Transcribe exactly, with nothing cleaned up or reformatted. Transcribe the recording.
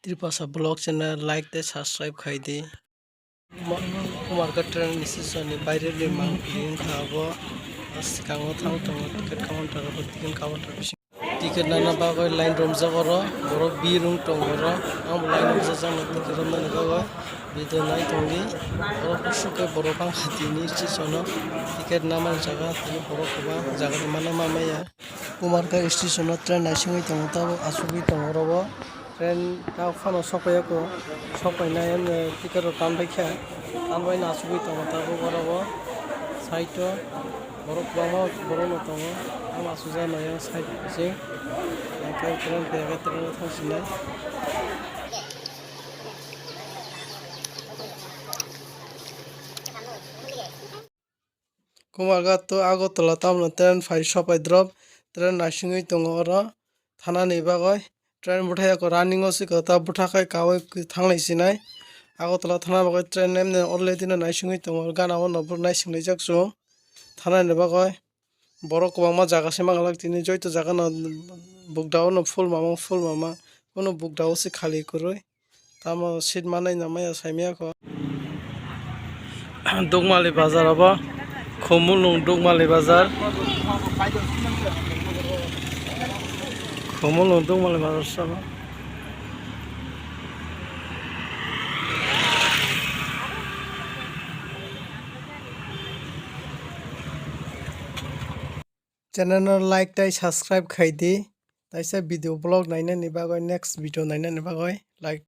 Tripasa Vlog channel like tei subscribe khai di. Kumarghat train station ni baire ni mangpili wngkha abo. Swkango thang tongo ticket counter, abo ticket counter bisingo ticket nana bagwi line romjak oro. Borok bir wng tongo oro. Ang bo line romjak jakno ticket romnani bagwi video nai tongdi. Borok bwswk khe borok bangkha tini station o ticket namani jaga, tini borok kwbang jaga rwmano ma maya. Kumarghat station o train naisingwi tongo, tabuk achugwi tongo oro bo. Train tabuk phano sokpaiya kho, sokpainai ticket rok tanbaikha, tanbaino achugwi tongo tabuk oro bo. Side o borok kwbangma borok no tongo, tamo achukjak nai side bising, hwnkhe train phaiya khe train o thang sinai. Kumarghat to Agartala tamno train phai sopai drop, train naisingwi tongo oro thanani bagwi. Train bwthai ako running o swkha, ta bwthakhai kaui thanglai sinai. Agartala thana bagwi train emne already no naisingwi tongo, gana o no bo naisinglaijak chwng thanani bagwi. Borok kwbangma jaga se manglak tini, joito jaga no bugdao no full mama, full mama, kunu bugdao se khali kwrwi. Tamo seat manai na maya saimaya kho. Dukmali bazar abo. Khumulwng Dukmali bazar. Khumulwng Dukmali bazar sabo. Channel no like tei subscribe khai di. Taisa video vlog nainani bagwi, next video nainani bagwi like.